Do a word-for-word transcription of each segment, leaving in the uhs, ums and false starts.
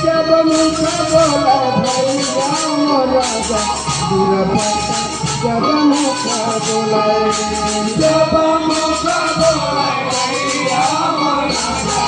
जब मुख बोले भैया मोर राजा, जब मुख बोले, जब मुख बोले भैया मोर राजा,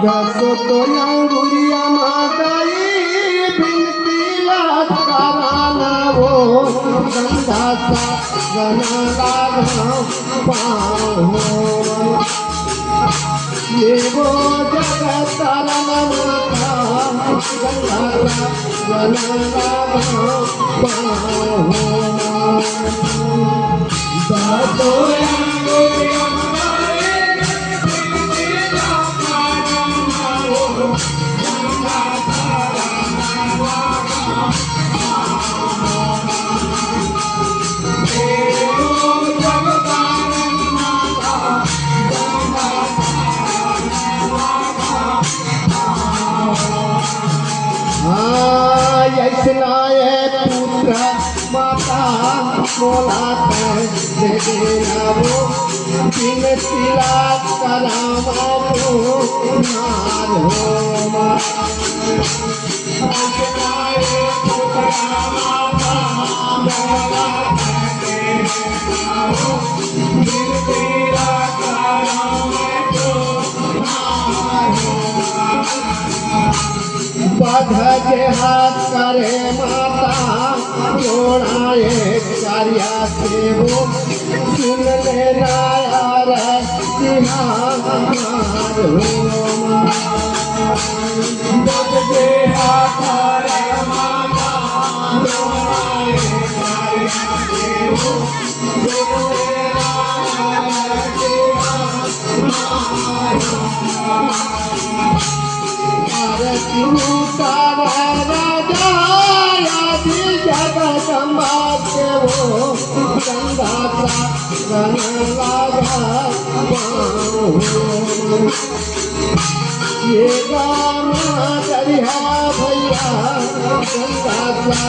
दस तो अंगुरिया माताई बिनती ला कराना वो गंगा सा गना लागना पाहो। ये वो जगत तारा माता गंगा सा गना लागना पाहो। दस तो अंगुरिया हाँ, ऐसना ये पुत्र माता मोला तैं दे देना वो, बिनती ला करावा वो नार हो माँ। बध के हाथ करे माता, जोड़ा एक करिया से वो, सुन लेना यार, सिहार हो माँ। बध के हाथ करे माता, जोड़ा एक करिया से वो, सुन लेना यार, सिहार हो माँ। आरती उतारा राजा आदि जगदम्बा के वो, गंगा सा गना लागा पाँव। ये गाना दरिया भैया, गंगा सा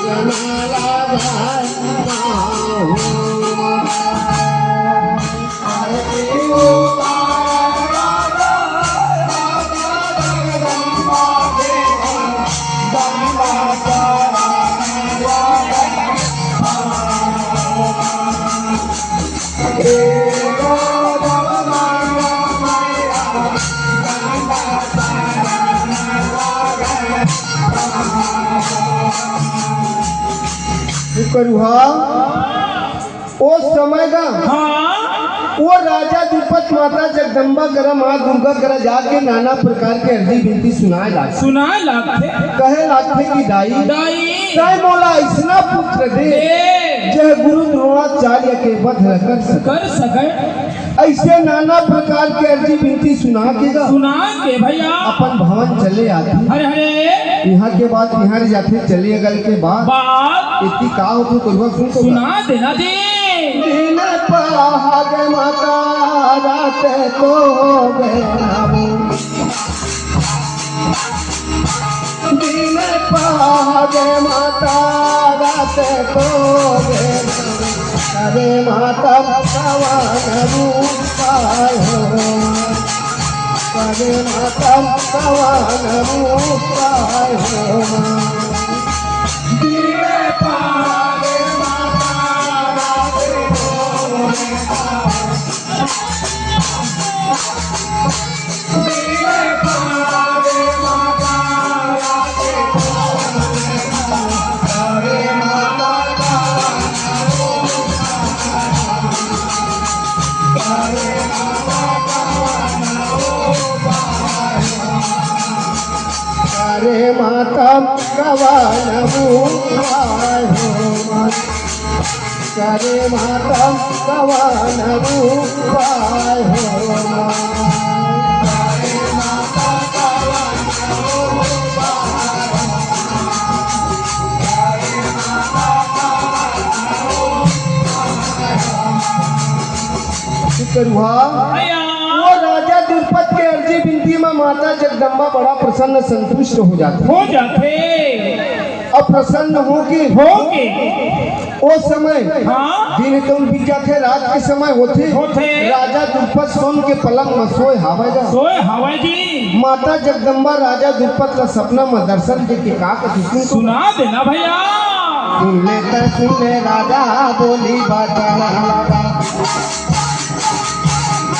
गना लागा पाँव। करुहा। ओ समय का हाँ। ओ राजा द्रुपद माता जगदम्बा करा, माँ दुर्गा करा जाके नाना प्रकार के अर्जी बिनती सुनाए लागथे। सुनाए लागथे। कहे लागथे कि दाई, दाई। तैं मोला अइसना पुत्र दे, दे। जे गुरु द्रोणाचार्य के वध ल कर सके। कर सके। अइसे नाना प्रकार के अर्जी बिनती सुना के गा। सुना के भैया। अपन भवन चले आथे। हरे हरे। इहाँ के बाद इहाँ रह जाथे, चले गल के बाद। बाद। इतनी का होथे, कोई बात सुन तो सुना देना दे। दिन पहाग माता रात तो हो गया। दिन पहाग माता रात तो हो गया। अरे माता भगवान रूप आयो। अरे माता भगवान रूप आयो। दिन पहाग माता रात तो रे माता कवन उपाय हो माँ, करे माता कवन उपाय हो माँ। करुहा। भैया। वो राजा द्रुपद के अर्जी बिनती म माता जगदम्बा बड़ा प्रसन्न संतुष्ट हो जाथे। हो जाथे। अउ प्रसन्न हो के हो के। ओ समय हाँ। दिन तउन बीत जाथे, रात के समय होथे। होथे। राजा द्रुपद सोन के पलंग म सोए हावय गा। सोए हावय जी। माता जगदम्बा राजा द्रुपद ला सपना म दर्शन दे के का कथे सुन तो। सुना देना भैया। सुन ले त सुन ले राजा बोली बचन लगा।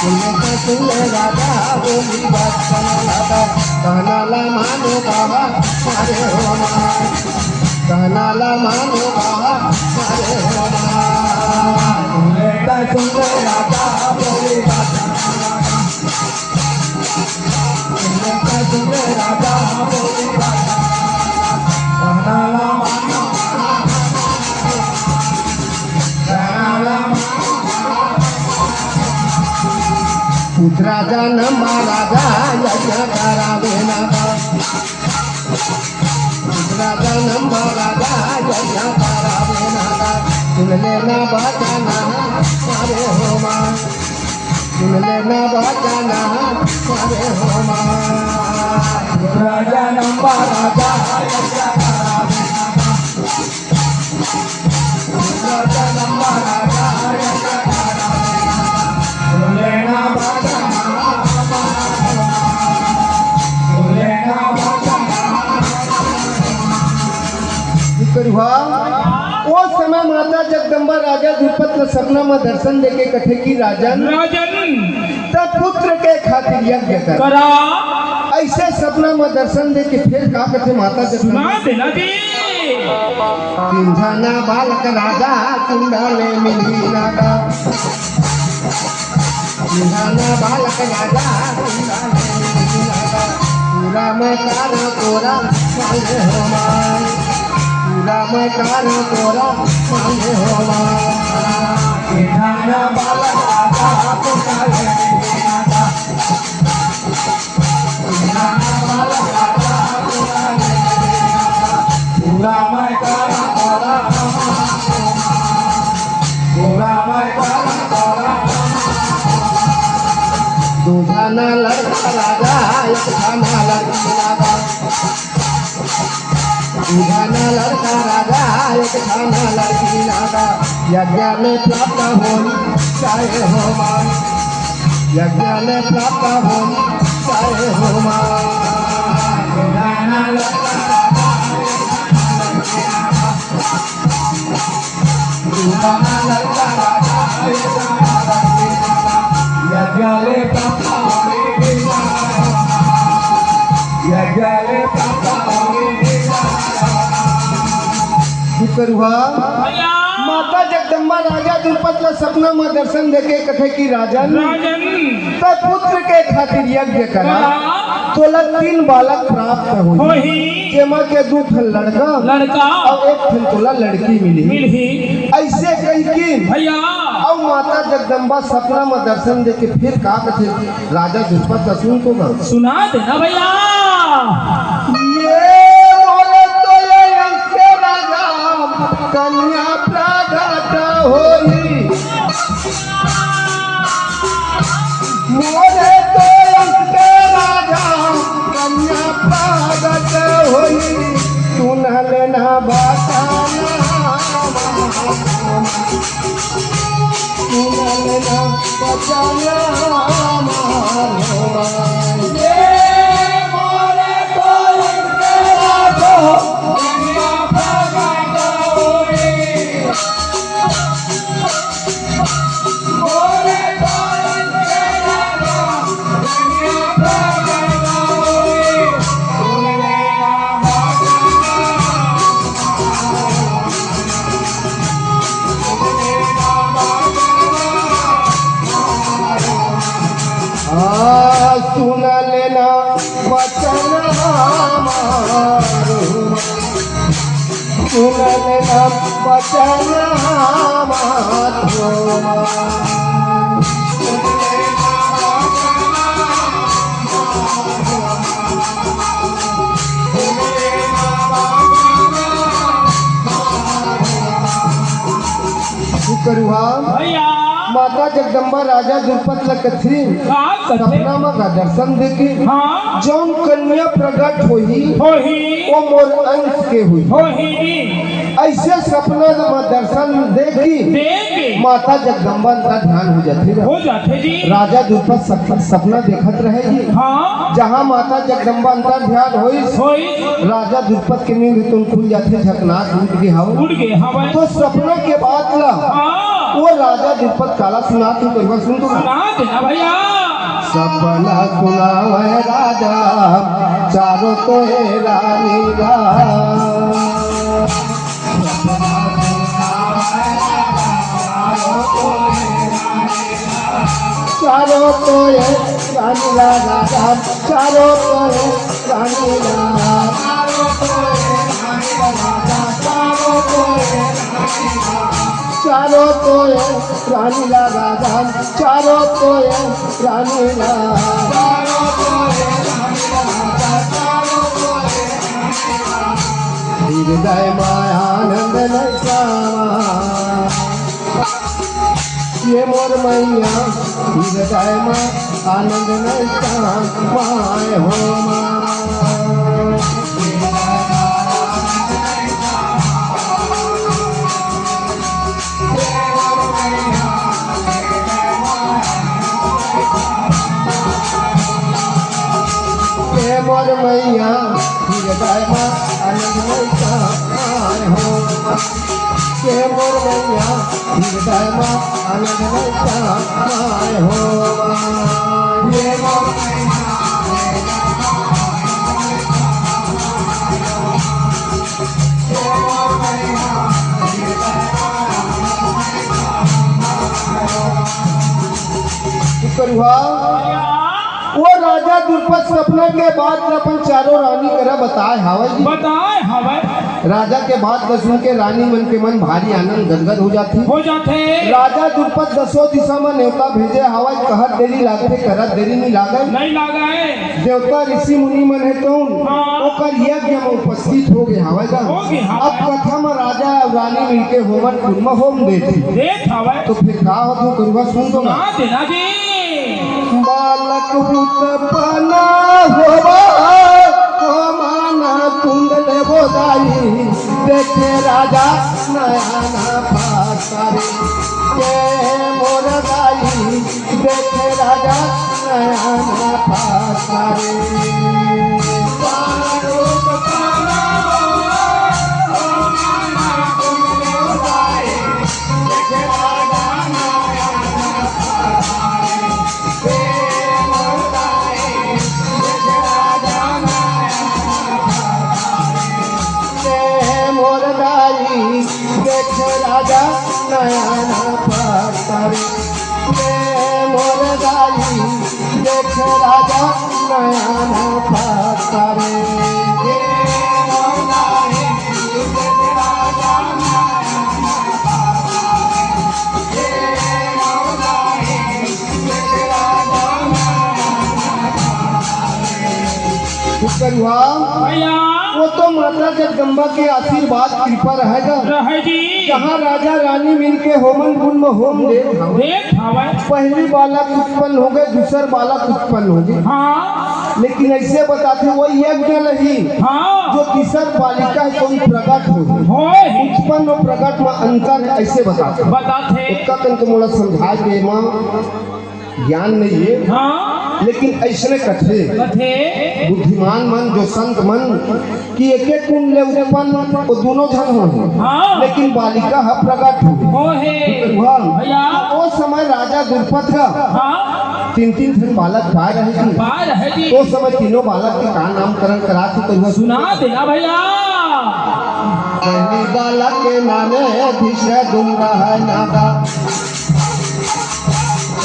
सुन ले त सुन ले राजा बोली बचन लगा। कहना ला मानो बाबा मारे हो माँ। कहना ला मानो बाबा मारे हो माँ। सुन ले त सुन ले राजा बोली बचन लगा। पुत्र जनम राजा यज्ञ करावे ना। पुत्र जनम राजा यज्ञ करावे ना। सुन लेना बचन हमारे हो माँ। सुन लेना बचन हमारे हो माँ। राजा नंबर राजा। राजा नंबर राजा। सुन लेना बचन हमारे हो माँ। सुन लेना बचन हमारे हो माँ। करुहा। ओ समय माता जगदम्बा राजा द्रुपद ल सपना म दर्शन देके कथे कि राजन, राजन। त पुत्र के खातिर यज्ञ कर। करा। अइसे सपना म दर्शन देके फेर का कथे माता जगदम्बा? सुना देना जी। तीन झन बालक राजा कुंडल मिली ना गा। तीन झन बालक राजा कुंडल मिली ना गा। पूरा मैं कर तोरा मांगे हो माँ। पूरा मैं कर तोरा मांगे हो माँ। तीन झन बालक राजा कुंडल मिली ना गा। पूरा मैं करा तोरा। पूरा मैं करा तोरा। दू झन लड़का राजा, एक झन लड़की राजा। दू झन लड़का राजा, एक झन लड़की राजा। यज्ञ में प्राप्त होई चाहे हो माँ। यज्ञ में प्राप्त होई चाहे हो माँ। यज्ञ ले प्राप्त होई। यज्ञ ले प्राप्त होई। करुहा। भैया। माता जगदम्बा राजा द्रुपद ला सपना म दर्शन देके कथे कि राजन, राजन। त पुत्र के खातिर यज्ञ करा। करा। तोला तीन बालक प्राप्त होही। होही। जेमा के दू ठन लड़का लड़का। अउ एक ठन तोला लड़की मिलही। मिलही। अइसे कहिके भैया। अउ माता जगदम्बा सपना म दर्शन देके फिर का कथे? राजा द्रुपद ला सुन तो गा। सुना देना भैया। ये मोर तो ये अंश के राजा कन्या प्रगट होई। मोर तो अंश के राजा कन्या प्रगट होई। सुन लेना बचन हमार। सुन ले ना बचन हमार हो। करुहा भैया। माता जगदम्बा राजा द्रुपद ल कथे, का कथे? सपना म का दर्शन देके, हाँ। जौन कन्या प्रगट होही, होही। वो मोर अंश के होही। होही। ऐसे सपना म दर्शन देके देके। माता जगदम्बा अंतर ध्यान हो जाथे। हो जाथे जी। राजा द्रुपद सप-, सपना देखत रहे जी। हाँ। जहाँ माता जगदम्बा अंतर ध्यान होइस, होइस। राजा द्रुपद के नींद तो खुल जाथे, झकनाक उठ गे हव। उठ गे हवय। तो सपना के बात ला हाँ। वो राजा द्रुपद काला सुनात हे, करुहा सुन तो। सुना देना भैया। सपना सुनावे राजा चारों तो हे रानी ला। चारों तो हे रानी ला राजा, चारों तो हे रानी ला। चारों तो हे रानी ला राजा, चारों तो हे रानी ला। हृदय मा आनंद नैसा। ये मोर मैया, हृदय मा आनंद नैसा माय हो माँ। हे मोर मैया, हृदय मा आनंद नैसा माय हो। हे मोर मैया, हृदय मा आनंद नैसा माय हो। हे मोर मैया, करुहा, वो राजा द्रुपद सपना के बात ल अपन चारों रानी करा बताए हावय जी। बताए हावय। राजा के बात ल सुन के रानी मन के मन भारी आनंद गदगद हो जाथे। हो जाथे। राजा द्रुपद दसों दिशा म नेवता भेजे हावय, कहत देरी लागथे, करत देरी नइ लागय। नइ लागय। देवता ऋषि मुनि मन हे तउन हाँ। ओकर यज्ञ म उपस्थित हो गे हावय गा। हो गे हावय। अब कथा म राजा अउ रानी मिलके होमन कुंड म होम देथे। देत हावय। तो फिर का होथे करुहा सुन तो ना। सुना देना जी। बालक उत्पन्न होवा, होमन कुंड ले वो दाई, देखे राजा नयन पाथरे। हे मोर दाई, देखे राजा नयन पाथरे। हे मोर दाई, देख राजा नयन पाथरे। हे मोर दाई, देख राजा नयन पाथरे। करुहा, भैया। वो तो माता जगदम्बा के आशीर्वाद कृपा रहेगा। रहे जी। जहाँ राजा रानी मिलके होमन कुंड म होम देत हवय। देत हवय। पहली बालक उत्पन्न हो गे, दूसर बालक उत्पन्न हो गे। हाँ। लेकिन ऐसे बताथे वो यज्ञ नहीं, हाँ। जो तीसर बालिका हे, कोई प्रगट हो गे। होय। उत्पन्न अउ प्रगट म अंतर ऐसे बताथे। बताथे। ओतका कन तो मोला समझाए के माँ ज्ञान नइ हे। हाँ। लेकिन अइसने कथे। कथे। बुद्धिमान मन, जो संत मन, कि एके कुंड ले उत्पन्न वो दूनों झन होही। हाँ। लेकिन बालिका ह प्रगट होही। होहे। भगवान। भैया। ओ समय राजा द्रुपद ह हाँ। तीन तीन झन बालक पाए रहे जी। पाए रहे जी। ओ समय तीनों बालक के का नामकरण कराथे करुहा सुना देना भैया। पहली बालक के नामे धिषदुम्न हे नागा।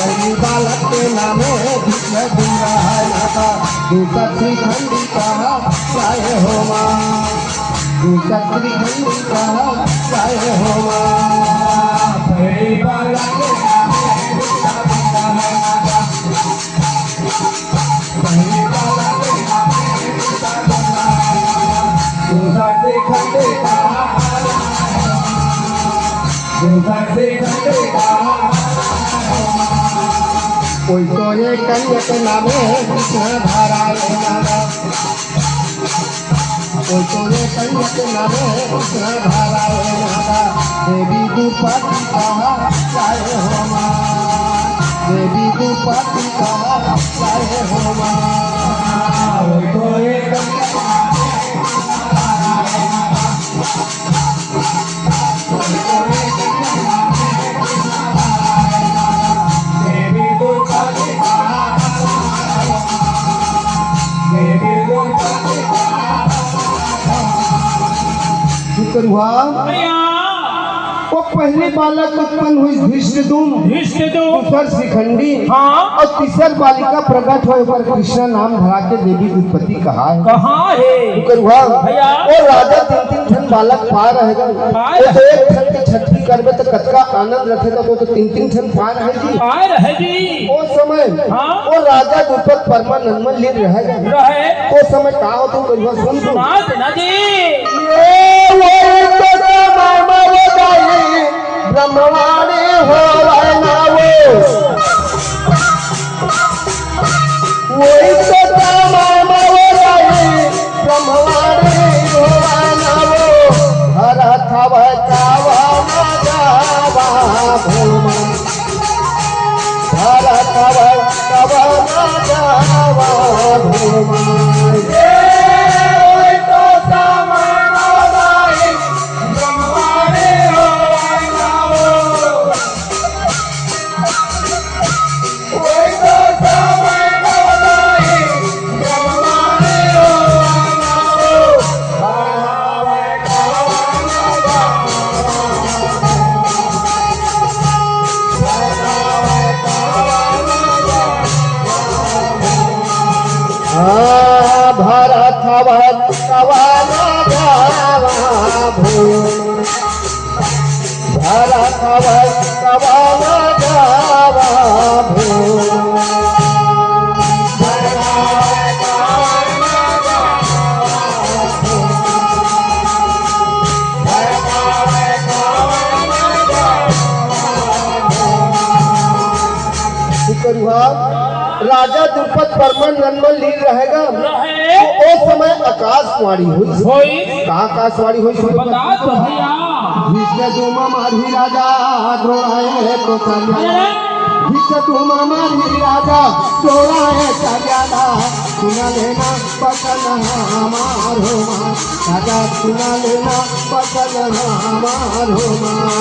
बालक के नामे भीष्म दूर है नाता, दूसर श्रीखंडी कहा लाए हो माँ, दूसर श्रीखंडी कहा लाए हो माँ। पहली बालक के नामे भीष्म दूर है नाता, पहली बालक के नामे भीष्म दूर है नाता, दूसर श्रीखंडी कहा ओई तोरे कन्या के नामे कृष्ण धारा ए नारा। ओई तोरे कन्या के नामे कृष्ण धारा ए नारा। देवी दुर्पति कहा लाए हो माँ। देवी दुर्पति कहा लाए हो माँ। ओई तोरे कन्या के नामे कृष्ण धारा ए नारा। शुक्र हुआ। भैया। वो पहले बालक उत्पन्न हुई धृष्टद्युम्न, धृष्टद्युम्न। दूसर शिखंडी। हाँ। और तीसर बालिका प्रकट होय, ओकर कृष्णा नाम धरा के देवी दुर्पति कहा है। कहा है? शुक्र हुआ। भैया। वो राजा तीन तीन ठन बालक पाय रहेगा। पाय वो तो एक ठन के छठी करबे तो कतका आनंद रथे, तो वो तो तीन तीन ठन पाय रहे जी। पाय रहे जी। ओ समय हाँ। वो राजा द्रुपद परमानंद में लीन रहेगा। रहे। ओ समय का होथे कहिबा सुन तू। सुना देना जी। ये वही तो समय में वो जाई ब्रह्मवाणी होवे ना वो। वही तो समय में वो जाई ब्रह्मवाणी होवे ना वो। भरत हवे कावा ना जावा भूमा। भरत हवे कावा ना जावा भूमा। ये वही तो समय में वो जाई ब्रह्मवाणी होवे ना वो। हाँ, भरत हवे कावा ना जावा भूमा। भरत हवे कावा ना जावा भूमा। शुक्र हुआ। राजा द्रुपद परमानंद में लीन रहेगा। रहे। तो ओ समय आकाशवाणी होइस। होइस। का आकाशवाणी होइस? बता तो भैया। भीष्म द्युम्न मारही राजा द्रोणाय तो चाल्याला। अरे। भीष्म द्युम्न मारही राजा द्रोणाय चाल्याला। सुन लेना बचन हमारो माँ। राजा सुन लेना बचन हमारो माँ।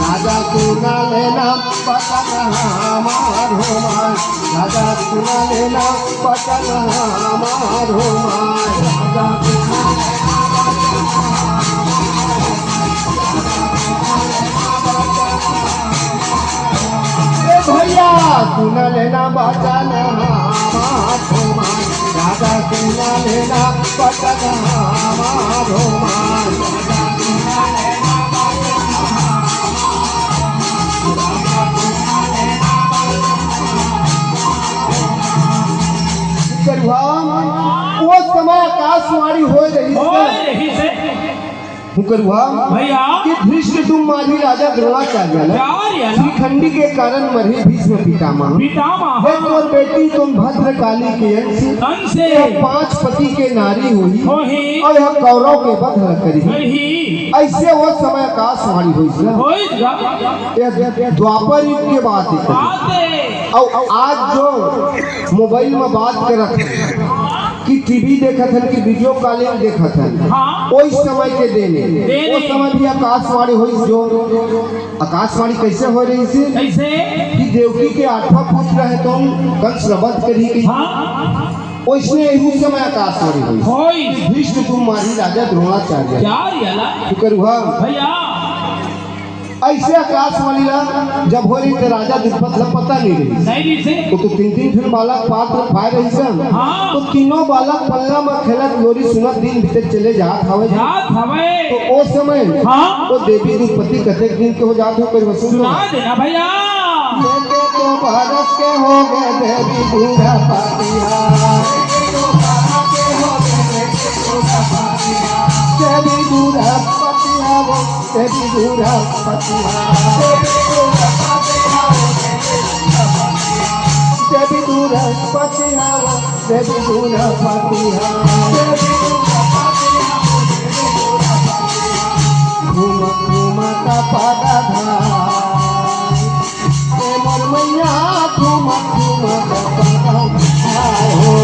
राजा सुन लेना बचन हमारो माँ। राजा सुन लेना बचन हमारो माँ। राजा सुन लेना बचन हमारो माँ। ए भैया, सुन लेना बचन हमारो माँ। राजा सुन लेना बचन हमारो माँ। शुक्र हुआ, वो समय आकाशवाणी होय रहिस। होय रहिस। शुक्र हुआ भैया। कि धृष्टद्युम्न मारही राजा द्रोणाचार्य ला। चार्य ला। शिखंडी के कारण मरही भीष्म पितामह। पितामह। हे तोर बेटी तुम भद्रकाली के अंश। अंश। यह पांच पति के नारी होही। होही। और यह कौरव के वध करही। करही। ऐसे वो समय आकाशवाणी होइस ना। होइस ना। ये द्वापर युग के बात है। बात है। और आज जो मोबाइल में बात करत हे, कि टीवी देखत हन कि वीडियो कॉलिंग देखत हन। हाँ। ओई समय के देने। देने। ओ समय भी आकाशवाणी होइस जो आकाशवाणी कइसे होय रहिस हे? कइसे? कि देवकी के आठवां पुत्र हे तो कंस ला वध करही कहिके। हाँ। ओइसने एहू समय आकाशवाणी होइस। होइस। भीष्म तुम मारही राजा द्रोणाचार्य। क्या रे अला? शुक्र हुआ। भैया। अइसे आकाशवाणी ला जब होय रहिस त राजा द्रुपद ला पता नइ रहिस। नइ रहिस हे। ओ तो तीन-तीन ठन बालक पात्र पाय रहिस हे। हाँ। तो तीनों बालक पलना म खेलत लोरी सुनत दिन बीतत चले जात हवय। जात हवय। तो ओ समय हाँ। ओ देवी द्रुपदी कतेक दिन के हो जात हो, कइसे सुना सुना। देना भैया। एके तो बरस के होगे देवी द्रुपदी ह। देवी द्रुपदी ह वो, देवी द्रुपदी ह। देवी द्रुपदी ह वो, देवी द्रुपदी ह। घूम घूम का पादा धाम। ए मोर मैया, घूम घूम का पादा धाम। हाय हो।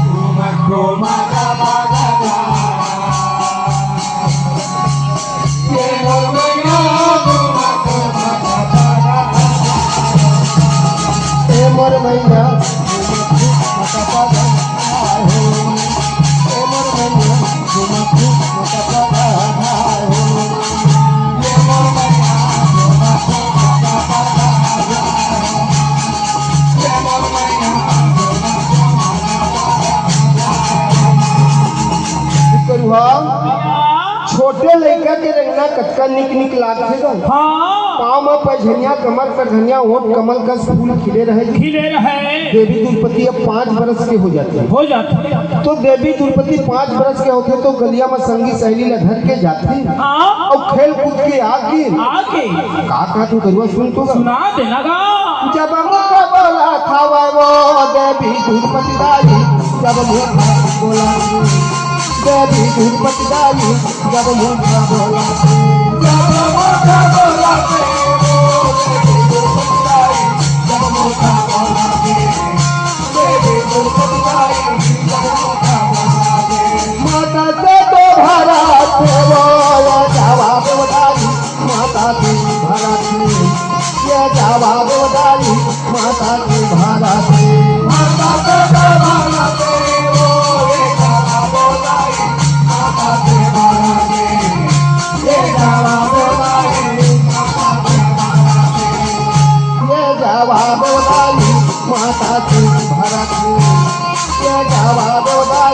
घूम घूम का पादा धाम। ए मोर मैया, ए मोर मैया, करुआ, छोटे लइका के रेंगना कतका निक निक लागथे गा। हाँ। पाँव म पैजनिया, कमर करधनिया, ओंठ कमल कस फूल खिले रहे। खिले रहे। देवी द्रुपदी अब पाँच बरस के हो जाथे। हो जाथे। तो देवी द्रुपदी पाँच बरस के होथे तो गलिया म संगी सहेली ला धर के जाथे। हाँ। अउ खेल कूद के आके आके। का कहत हूँ करुआ, सुन तो गा। सुना देना गा। जब मुख बोला खावे वो देवी द्रुपदी दाई, जब मुख बोला देवी द्रुपदी दाई, जब मुख बोला, जब मुख बोला, जब मुख बोला, माता से तो भरा थे वो, जवाब उठाई। माता से भरा थे, ये जवाब उठाई। माता से भरा थे, माता से भरा थे वो, ये जवाब उठाई। माता से भरा थे, ये जवाब उठाई। माता से भरा थे, ये जवाब उठाई। माता से भरा थे, ये जवाब उठाई।